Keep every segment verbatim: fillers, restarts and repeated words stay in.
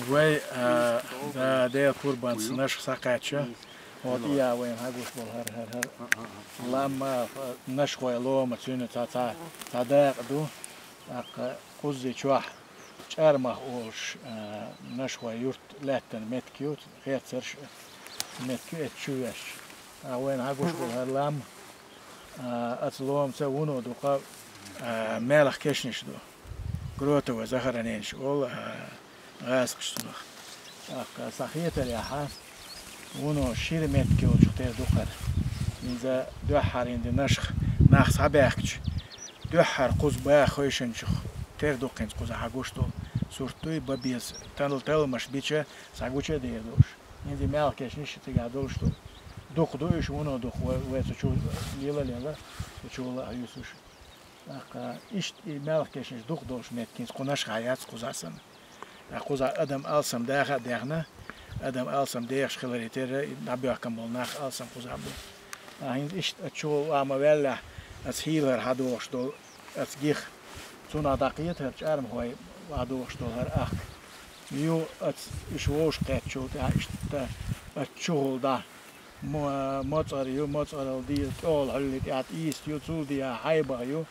Вай, а, да, Дела пурбанца нашха схьакхаьчча, хӀокху тӀехьа вайна хьагуш болу хӀара, хӀара, хӀара лам а, а, нашхой лома цуьнан цхьа, цхьа, цхьа дакъа ду, тӀаккха кхузза чохь ЧӀармах олуш, а, нашхой юрт лаьттана меттиг ю, хецарш меттиг ю, эцу чу ваьшча. А вайна хьагуш болу хӀара лам, а, оцу ломаца вуно дукха, а, маьлхан кешнаш ду. Гротовой захороненеш олу, а, гӀазкхаша цунах. ТӀаккха сан хетарехь, вуно шира меттиг йолчух тера ду хӀара. Иза дуьххьара хӀинца нашха нах схьабаьхкича, дуьххьара кхуза баха хевшинчух тера ду хӀинца кхуза хьагуш долу. Сурт дуй, бан беза, тал-, талламаш бича, схьагуча а дер ду уьш. ХӀинца и маьлхан кешнаш цигахь долуш ду. Дукха ду уьш, вуно дукха, вай, вай цу чу лела а лела, цу чу ла а юьсуш. ТӀаккха иштта и маьлхан кешнаш дукха долуш меттиг хӀинца кху нашха яц кхуза санна. Ткъа кхуза адам алсам даха а даьхна, адам алсам дехаш хиларе терра, и дӀабоьхкина болу нах алсам кхуза бу. Ткъа хӀинца иштта оцу чу а ма ваьллехь, оцу хьийзара хьадогӀуш долу, оцу гиха. Цунах дӀакхета хӀара чӀармахой хьадогӀуш долу хӀара ахка. Ю оцу уьш вовшахкхеттачул тӀаьхьа иштта оцу чухула дӀа Мо-, моцӀар ю, моцӀарал дийла тӀехула хьуьллий тӀехь тӀийста ю, цул дийла хьайбах ю.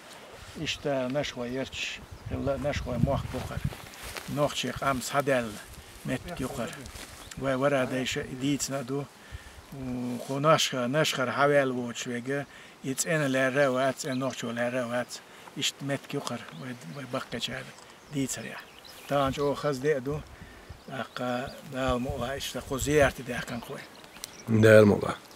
Иштта нашхой ярташ хилла, нашхой мохк бу хӀара. Нохчийн къам схьадаьлла меттиг ю хӀара. Вай вара дайша и дийцина а ду. М, кху нашха-, нашхара хьаваьлла воцуш верг, и цӀена лаьрра а вац, цӀена нохчо лаьрра а вац. Иштта меттиг ю хӀара, вай, вай баккхийчара дийцарехь. Тахана чӀогӀа хаза де а ду, тӀаккха Дала мукъалахь иштта кху зиярте даьккхина кху вай. Дала мукъалахь.